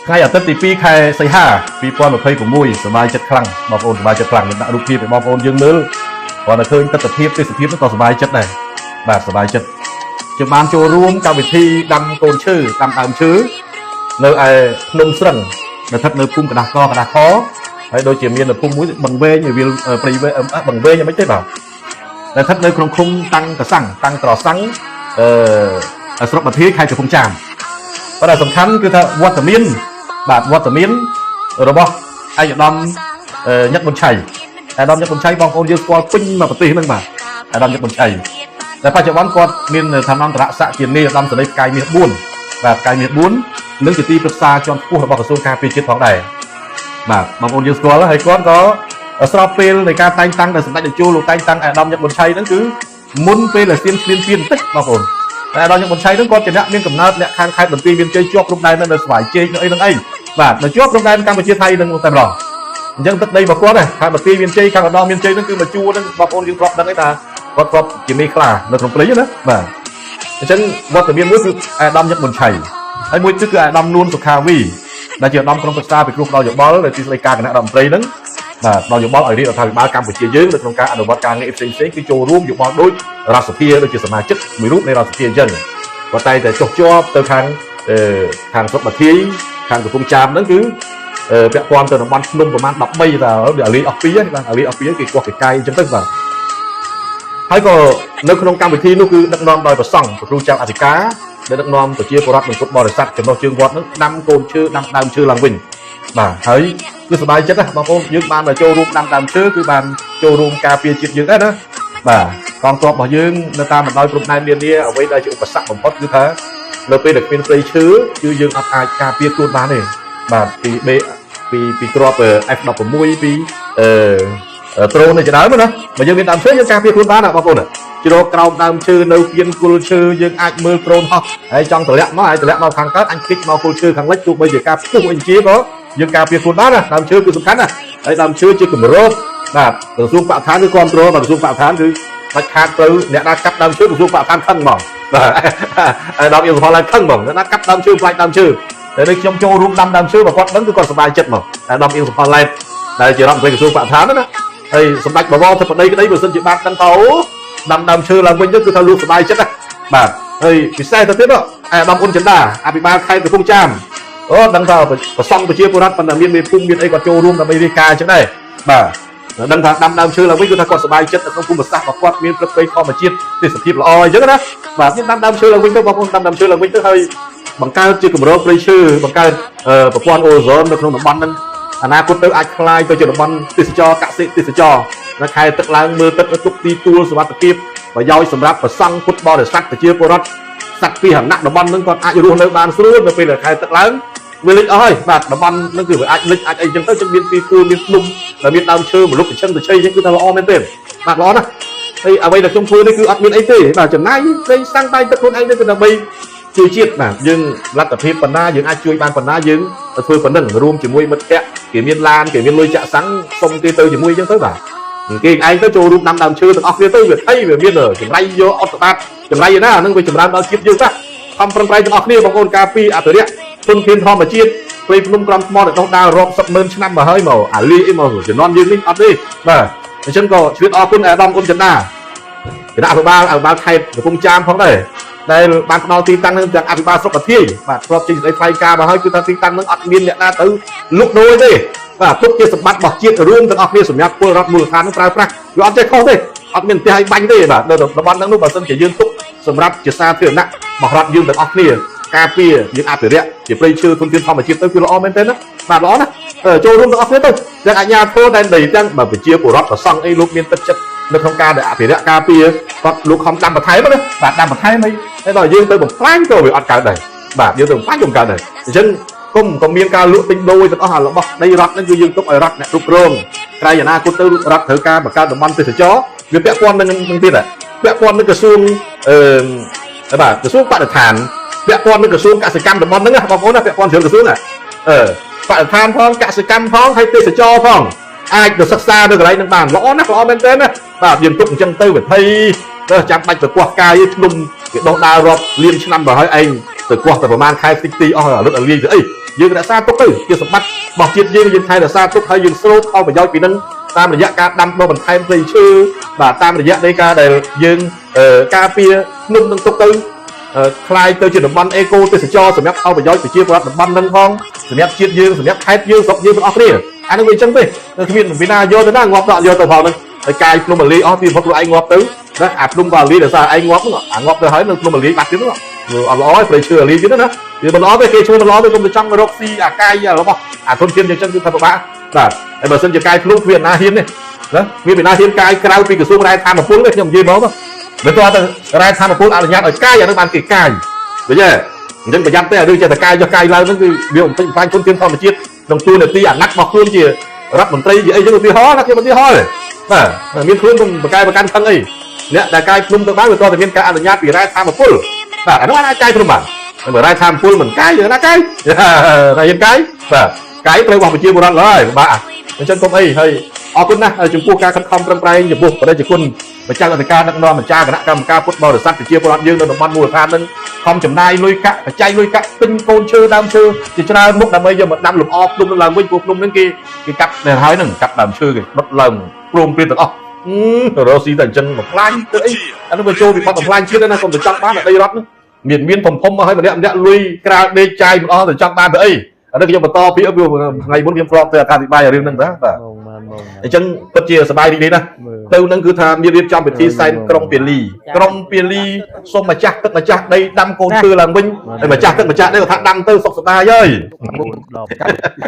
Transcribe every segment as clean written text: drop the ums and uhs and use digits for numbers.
ថ្ងៃអាទិត្យទី2ខែសីហា2026សប្បាយចិត្តខ្លាំងបងប្អូនសប្បាយចិត្តខ្លាំងខ្ញុំដាក់រូបភាពឲ្យបងប្អូនយើងមើលគាត់តែឃើញទស្សនភាពទេសភាពនោះក៏សប្បាយចិត្តដែរបាទសប្បាយចិត្តខ្ញុំបានចូលរួមកម្មវិធីដាំកូនឈើដាំដើមឈើនៅឯភ្នំស្រឹងដែលស្ថិតនៅភូមិកដាស់កកដាស់ខហើយដូចជាមាននៅភូមិមួយបង្វែងវាលព្រៃវែងបង្វែងយ៉ាងម៉េចទេបាទដែលស្ថិតនៅក្នុងឃុំតាំងកសាំងតាំងត្រសាំងអឺស្រុកបាធាយខេត្តកំពង់ចាមប៉ុន្តែសំខាន់គឺថាវត្តមានបាទវត្តមានរបស់ឯកឧត្តមញឹកប៊ុនឆៃឯកឧត្តមញឹកប៊ុនឆៃបងប្អូនយើងស្គាល់ពេញមកប្រទេសហ្នឹងបាទឯកឧត្តមញឹកប៊ុនឆៃតែបច្ចុប្បន្នគាត់មានឋានន្តរស័ក្តិជានាយឧត្តមសេនីយ៍ផ្កាយមាស4បាទផ្កាយមាស4និងជាទីប្រឹក្សាជាន់ខ្ពស់របស់ក្រសួងការពារជាតិផងដែរបាទបងប្អូនយើងស្គាល់ហើយគាត់ក៏ស្របពេលនៃការតែងតាំងដែលសម្ដេចតេជោលោកតែងតាំងឯកឧត្តមញឹកប៊ុនឆៃហ្នឹងគឺមុនពេលដែលសៀមឈ្លានពានបន្តិចបងប្អូនតែដល់ញឹកប៊ុនឆៃហ្នឹងគាត់ជាអ្នកមានកំណើតអ្នកខាងខេត្តបន្ទាយមានជ័យជាប់ព្រំដែននៅស្វាយជែកនៅអីហ្នឹងអីបាទនៅជាប់ព្រំដែនកម្ពុជាថៃនឹងតែម្ដងអញ្ចឹងទឹកដីរបស់គាត់ណាខាងបន្ទាយមានជ័យខាងឧត្តរមានជ័យហ្នឹងគឺមកជួរហ្នឹងបងប្អូនយើងធ្លាប់ដឹងឯថាគាត់ធ្លាប់ជាមេខ្លានៅក្នុងព្រៃណាបាទអញ្ចឹងវត្តមានមួយគឺអាដាមញឹកប៊ុនឆៃហើយមួយទៀតគឺអាដាមនួនសុខាវីដែលជាឧត្តមក្រុមប្រឹក្សាពិគ្រោះផ្ដល់យោបល់នៅទីស្តីការគណៈរដ្ឋមន្ត្រីហ្នឹងបាទផ្ដល់យោបល់ឲ្យរាជរដ្ឋាភិបាលកម្ពុជាយើងនៅក្នុងការអនុវត្តការងារផ្សេងៗគឺចូលរួមយោបល់ដូចរដ្ឋសភាដូចជាសមាជិកមួយរូបនៃរដ្ឋសភាអញ្ចឹងគាត់តែតែចុះជាប់ទៅខាងអឺខាងស្រុកបាធាយខាងកំពង់ចាមហ្នឹងគឺពាក់ព័ន្ធទៅតំបន់ភ្នំប្រហែល13តើអាលីអស់ពីរបាទអាលីអស់ពីរគេកោះគេកាយអញ្ចឹងទៅបាទហើយក៏នៅក្នុងកម្មវិធីនោះគឺដឹកនាំដោយព្រះសង្ឃព្រះគ្រូចៅអធិការដែលដឹកនាំប្រជាពលរដ្ឋនិងពុទ្ធបរិស័ទចំណុះជើងវត្តហ្នឹងដាំកូនឈើដាំដើមឈើឡើងវិញបាទហើយគឺសប្បាយចិត្តណាបងប្អូនយើងបានមកចូលរួមដាំដើមឈើគឺបានចូលរួមការពារជាតិយើងដែរណាបាទកងទ័ពរបស់យើងនៅតាមបណ្ដោយព្រំដែននានាអ្វីដែលជាឧបសគ្គបំផុតគឺថានៅពេលដែលគ្មានព្រៃឈើគឺយើងអត់អាចការពារខ្លួនបានទេបាទពី B ពីពីក្រប F16 ពីអឺត្រូននេះជាដើមណាបើយើងមានដើមឈើយើងការពារខ្លួនបានណាបងប្អូនជ្រកក្រោមដើមឈើនៅគៀនគល់ឈើយើងអាចមើលត្រូនហោះហើយចង់តម្លាក់មកហើយតម្លាក់មកខាងកើតអញគិចមកគល់ឈើខាងលិចទោះបីជាការផ្ទុះអីជាក៏យើងការពារខ្លួនបានណាដើមឈើគឺសំខាន់ណាហើយដើមឈើជាគម្របបាទក្រសួងបរិស្ថានគឺគ្រប់គ្រងបាទក្រសួងបរិស្ថានគឺដាច់ខាតត្រូវអ្នកណាកាប់ដើមឈើក្រសួងបរិស្ថានខឹងហ្មងបាទហើយដល់យើងសុផលឡើងខឹងហ្មងអ្នកណាកាប់ដើមឈើផ្លាច់ដើមឈើតែនេះខ្ញុំចូលរួមដាំដើមឈើបើគាត់ដឹងគឺគាត់សប្បាយចិត្តហ្មងតែដល់អៀងសុផលឡែតដែលជារដ្ឋមន្ត្រីក្រសួងបរិស្ថានណាហើយសម្ដេចបវរធិបតីក្តីបើសិនជាបានដឹងថាអូដាំដើមឈើឡើងវិញទៅគឺថាលោកសប្បាយចិត្តណាបាទហើយពិសេសទៅទៀតអាដាមអ៊ុនចិន្តាអភិបាលខេត្តកំពង់ចាមអូដឹងថាប្រសង់ប្រជាពលរដ្ឋប៉ុន្តែមានមេភូមិមានអីគាត់ចូលរួមដើម្បីរាយការណ៍អញ្ចឹងដែរបាទដឹងថាដាំដើមឈើឡើងវិញគឺថាគាត់សប្បាយចិត្តនៅក្នុងភូមិសាស្ត្ររបស់គាត់មានព្រឹកព្រៃធម្មជាតិទេសភាពល្អអញ្ចឹងណាបាទមានដាំដើមឈើឡើងវិញទៅបងប្អូនដាំដើមឈើឡើងវិញទៅហើយបង្កើតជាគម្របព្រៃឈើបង្កើតប្រព័ន្ធអូហ្សូននៅក្នុងតំបន់ហ្នឹងអនាគតទៅអាចក្លាយទៅជាតំបន់ទេសចរកសិទេសចរនៅខែទឹកឡើងមើលទឹកទុកទីទួលសុវត្ថិភាពប្រយោជន៍សម្រាប់ប្រសង់ពុទ្ធបរិស័ទប្រជាពលរដ្ឋសត្វពាហនៈតំបន់ហ្នឹងគាត់អាចរស់នៅបានស្រួលនៅពេលដែលខែទឹកឡើងវាលិចអស់ហើយបាទតំបន់ហ្នឹងគឺវាអាចលិចអាចអីចឹងទៅចឹងមានទីទួលមានភ្នំដែលមានដើមឈើម្លុកកញ្ឆឹងទៅឆៃចឹងគឺថាល្អមែនទេបាទល្អណាស់ហើយអ្វីដែលខ្ញុំធ្វើនេះគឺអត់មានអីទេបាទចំណាយព្រេងសាំងដៃទឹកខ្លួនឯងនេះគឺដើម្បីជួយជាតិបាទយើងលទ្ធភាពប៉ុណ្ណាយើងអាចជួយបានប៉ុណ្ណាយើងធ្វើប៉ុណ្ណឹងរួមជាមួយមិត្តភ័ក្តិគេមានឡានគេមានលុយចាក់សាំងសុំគេទៅជាមួយចឹងទៅបាទគេឯងទៅចូលរួមដាំដើមឈើទាំងអស់គ្នាទៅវាថៃវាមានចម្រៃយកអត់បាតចម្រៃណាហ្នឹងវាចម្រើនដល់ជាតិយើងតាខំប្រឹងប្រែងទាំងអស់គ្នាបងប្អូនការពីអភិរក្សធនធានធម្មជាតិព្រៃភ្នំក្រំថ្មដែលដុះដាលរាប់សិបម៉ឺនឆ្នាំមកហើយមកអាលីអីមកជំនាន់យើងនេះអត់ទេបាទអញ្ចឹងក៏ឆ្លៀតអរគុណអាដាមអ៊ុនចិន្តាគណៈអភិបាលអភិបាលខេត្តកំពង់ចាមផងដែរដែលបានផ្ដល់ទីតាំងនឹងទាំងអភិបាលស្រុកបាធាយបាទធ្លាប់ចេញសេចក្តីថ្លែងការណ៍មកហើយគឺថាទីតាំងនឹងអត់មានអ្នកណាទៅលុកដូរទេបាទទុកជាសម្បត្តិរបស់ជាតិរួមទាំងអស់គ្នាសម្រាប់ពលរដ្ឋមូលដ្ឋាននឹងប្រើប្រាស់វាអត់ចេះខុសទេអត់មានផ្ទះឲ្យបាញ់ទេបាទនៅតំបន់ហ្នឹងនោះបើសិនជាយើងទុកសម្រាប់ជាសាធារណៈរបស់រដ្ឋយើងទាំងអស់គ្នាការពារយើងអភិរក្សជាព្រៃឈើធនធានធម្មជាតិទៅគឺល្អមែនទេណាបាទល្អណាស់ចូលរួមទាំងអស់គ្នាទៅទាំងអាជ្ញាធរដែនដីទាំងបើប្រជាពលរដ្ឋប្រសង់អីលោកមានទឹកចិត្តនៅក្នុងការដែលអភិរក្សការពារគាត់លោកខំដាំបន្ថែមណាបាទដាំបន្ថែមអីហើយដល់យើងទៅបំផ្លាញក៏វាអត់កើតដែរបាទយើងទៅបំផ្លាញក៏មិនកើតដែរអញ្ចឹងគុំក៏មានការលក់ទិញដូរទាំងអស់អារបស់ដីរដ្ឋហ្នឹងគឺយើងទុកឲ្យរដ្ឋអ្នកគ្រប់គ្រងក្រៃអនាគតទៅរដ្ឋត្រូវការបង្កើតតំបន់ទេសចរវាពាក់ព័ន្ធនឹងនឹងទៀតពាក់ព័ន្ធនឹងក្រសួងអឺបាទក្រសួងបរិស្ថានពាក់ព័ន្ធនឹងក្រសួងកសិកម្មតំបន់ហ្នឹងណាបងប្អូនណាពាក់ព័ន្ធច្រើនក្រសួងណាអឺបរិស្ថានផងកសិកម្មផងហើយទេសចរផងអាចទៅសិក្សានៅកន្លែងហ្នឹងបានល្អណាស់ល្អមែនទែនណាបាទយើងទុកអញ្ចឹងទៅវិធីទៅចាំបាច់ទៅកោះកាយភ្នំគេដោះដើររាប់លានឆ្នាំទៅហើយឯងទៅកោះតែប្រហែលខែតិចទីអស់រត់ឲ្យលាយទៅអី យើងរក្សាទុកទៅជាសម្បត្តិរបស់ជាតិយើងយើងថែរក្សាទុកហើយយើងស្រូបផលប្រយោជន៍ពីនឹងតាមរយៈការដាំដុះបន្ថែមព្រៃឈើបាទតាមរយៈនៃការដែលយើងការពារភ្នំនឹងទុកទៅ คล้ายទៅជាតំបន់អេកូទេសចរសម្រាប់ផលប្រយោជន៍ប្រជាពលរដ្ឋតំបន់ហ្នឹងផងសម្រាប់ជាតិយើងសម្រាប់ខេត្តយើងស្រុកយើងទាំងអស់គ្នាអានោះវាអញ្ចឹងទេគ្មានវិណាយកទៅណាងាប់ទៅអត់យកទៅផងហ្នឹងហើយកាយភ្នំអាលីអស់ទីផុតខ្លួនឯងងាប់ទៅណាអាភ្នំក៏អាលីដោយសារឯងងាប់ហ្នឹងអាងាប់ទៅហើយនៅភ្នំអាលីបាត់ទៀតហ្នឹងអត់ល្អទេព្រៃឈើអាលីទៀតណាវាមិនល្អទេគេឈ្មោះមិនល្អទេកុំទៅចង់រកស៊ីអាកាយរបស់អាធនធានយ៉ាងចឹងគឺថាពិបាកបាទហើយបើសិនជាកាយភ្នំគ្មានណាហ៊ានទេណាមានវិណាហ៊ានកាយក្រៅពីក្រសួងរ៉ែធម្មពលទេខ្ញុំនិយាយមកទៅមិនទាន់ទៅរ៉ែធម្មពលអនុញ្ញាតឲ្យកាយអានឹងបានគេកាយឃើញទេអញ្ចឹងប្រយ័ត្នទេអារឿងចេះតែកាយយកកាយឡើងហ្នឹងគឺវាបំពេញបំផ្លាញធនធានធម្មជាតិក្នុងទួនាទីអាណត្តិរបស់ខ្លួនជារដ្ឋមន្ត្រីជាអីចឹងឧទាហរណ៍ណាខ្ញុំឧទាហរណ៍ទេបាទមានខ្លួនកុំបកកាយប្រកាន់ខឹងអីអ្នកដែលកាយភ្នំទៅបានវាទាល់តែមានការអនុញ្ញាតពីរ៉ែធម្មពលបាទអានោះអាចកាយភ្នំបានបើរ៉ែធម្មពលមិនកាយណាកាយតែយើងកាយបាទកាយត្រូវរបស់ប្រជាពលរដ្ឋឡើយបាទអញ្ចឹងកុំអីហើយអរគុណណាស់ចំពោះការខិតខំប្រឹងប្រែងចំពោះប្រជាជនម្ចាស់អធិការដឹកនាំម្ចាស់គណៈកម្មការពុទ្ធបរិស័ទប្រជាពលរដ្ឋយើងនៅតំបន់មូលដ្ឋាននឹងខំចំណាយលុយកាក់បច្ច័យលុយកាក់ទិញកូនឈើដើមឈើជាច្រើនមុខដើម្បីយកមកដាំលម្អភ្នំនឹងឡើងវិញព្រោះភ្នំនឹងគេគេកាប់នៅហើយនឹងកាប់ដើមឈើគេដុតឡើងព្រមព្រៀងទាំងអស់រកស៊ីតែអញ្ចឹងបំផ្លាញទៅអីអានោះវាចូលវិបត្តិបំផ្លាញជាតិណាកុំទៅចង់បានដីរដ្ឋនោះមានមានធំធំមកឲ្យម្នាក់ម្នាក់លុយក្រាលដេកចាយមិនអស់ទៅចង់បានទៅអីអានេះខ្ញុំបន្តពីថ្ងៃមុនខ្ញុំធ្លាប់ទៅអធិប្បាយរឿងហ្នឹងតាបាទអញ្ចឹងពិតជាសប្បាយរីករាយណាស់ទៅនឹងគឺថាមានរៀបចំពិធីសែនក្រុងពាលីក្រុងពាលីសូមម្ចាស់ទឹកម្ចាស់ដីដាំកូនឈើឡើងវិញហើយម្ចាស់ទឹកម្ចាស់ដីគាត់ថាដាំទៅសុខសប្បាយហើយ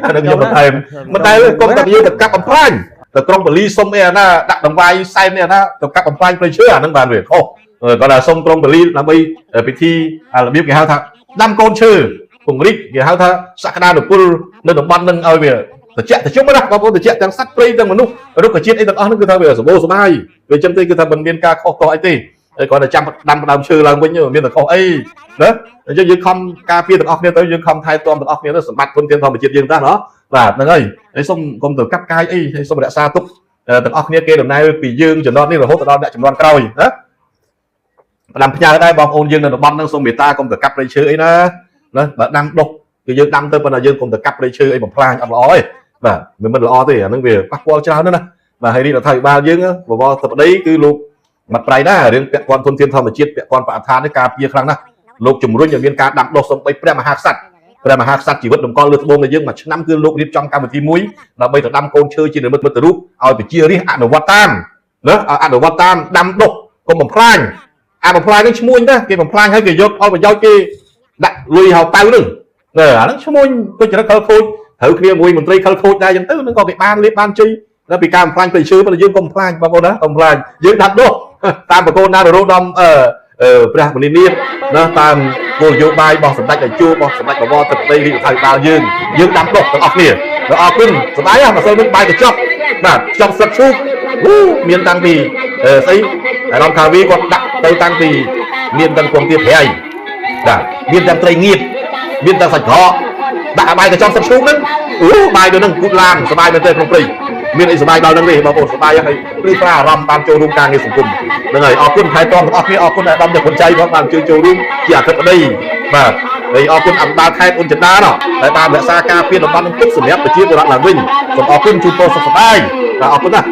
អានឹងខ្ញុំបន្ថែមមិនដែលកុំតែយើងទៅកាប់បំផ្លាញទៅក្រុងពាលីសុំអីអាណាដាក់ដង្វាយសែនអីអាណាទៅកាប់បំផ្លាញព្រៃឈើអានឹងបានវាខុសគាត់ថាសុំក្រុងពាលីដើម្បីពិធីរបៀបគេហៅថាដាំកូនឈើពង្រីកគេហៅថាសក្តានុពលនៅតំបន់នឹងឲ្យវាត្រជាក់ត្រជុំណាបងប្អូនត្រជាក់ទាំងសត្វព្រៃទាំងមនុស្សរុក្ខជាតិអីទាំងអស់ហ្នឹងគឺថាវាសម្បូរសប្បាយវាចឹងទេគឺថាមិនមានការខុសតអីទេហើយគ្រាន់តែចាំដាំដើមឈើឡើងវិញមានតែខុសអីណាអញ្ចឹងយើងខំការពារទាំងអស់គ្នាទៅយើងខំថែទាំទាំងអស់គ្នាទៅសម្បត្តិធនធានធម្មជាតិយើងតាណោះបាទហ្នឹងហើយហើយសូមកុំទៅកាប់កាយអីហើយសូមរក្សាទុកទាំងអស់គ្នាគេដំណើរពីយើងជំនាន់នេះរហូតដល់អ្នកជំនាន់ក្រោយណាផ្ដាំផ្ញើដែរបងប្អូនយើងនៅតំបន់ហ្នឹងសូមមេត្តាកុំទៅកាប់ព្រៃឈើអីណាណាបើដាំដុះគឺយើងដាំទៅប៉ុន្តែយើងកុំទៅកាប់ព្រៃឈើអីបំផ្លាញអត់ល្អទេបាទវាមិនល្អទេអាហ្នឹងវាប៉ះពាល់ច្រើនណាស់ណាបាទហើយរាជរដ្ឋាភិបាលយើងបវរធិបតីគឺលោកមាត់ប្រៃណារឿងពាក់ព័ន្ធធនធានធម្មជាតិពាក់ព័ន្ធបរិស្ថាននេះការពារខ្លាំងណាស់លោកជំរុញឲ្យមានការដាំដុះសំបីព្រះមហាក្សត្រព្រះមហាក្សត្រជីវិតតម្កល់លើត្បូងនៃយើងមួយឆ្នាំគឺលោករៀបចំកម្មវិធីមួយដើម្បីទៅដាំកូនឈើជានិមិត្តរូបឲ្យប្រជារាស្ត្រអនុវត្តតាមណាអនុវត្តតាមដាំដុះកុំបំផ្លាញអាបំផ្លាញនឹងឈ្មួញដែរគេបំផ្លាញហើយគេយកផលប្រយោជន៍គេដាក់លុយហៅប៉ៅនឹងណាអាហ្នឹងឈ្មួញទុច្ចរិតខលខូចត្រូវគ្នាមួយមន្ត្រីខលខូចដែរអញ្ចឹងទៅនឹងក៏គេបានលេបបានជ័យដល់ពីការបំផ្លាញព្រៃឈើប៉ុន្តែយើងកុំបំផ្លាញបងប្អូនណាកុំបំផ្លាញយើងដាំដុះតាមបកូនណាររដំអឺព្រះមុនីនាថណាតាមគោលនយោបាយរបស់សម្ដេចតេជោរបស់សម្ដេចបវរធិបតីរាជរដ្ឋាភិបាលយើងយើងដាំដុះទាំងអស់គ្នាដល់អរគុណសប្បាយហ៎ម្សិលមិញបាយកញ្ចប់បាទខ្ចប់ស្លឹកឈូកមានតាំងពីស្អីអារម្មណ៍ខាវីគាត់ដាក់ទៅតាំងពីមានតាំងពងទាប្រៃបាទមានតាំងត្រីងៀតមានតាំងសាច់ក្រកដាក់បាយកញ្ចប់ស្លឹកឈូកហ្នឹងអូបាយទៅហ្នឹងគូតឡានសប្បាយមែនទេក្នុងព្រៃមានអីសប្បាយដល់ហ្នឹងទេបងប្អូនសប្បាយហើយព្រឺប្រាអារម្មណ៍បានចូលរួមការងារសង្គមហ្នឹងហើយអរគុណថែទាំទាំងអស់គ្នាអរគុណអាដាមយកគុណចៃផងបានជួយចូលរួមជាអធិបតីបាទហើយអរគុណអភិបាលខេត្តអ៊ុនចិន្តាណោះដែលបានរក្សាការពារតំបន់នឹងទុកសម្រាប់ប្រជាពលរដ្ឋឡើងវិញសូមអរគុណជូនពរសុខសប្បាយបាទអរគុណណាស់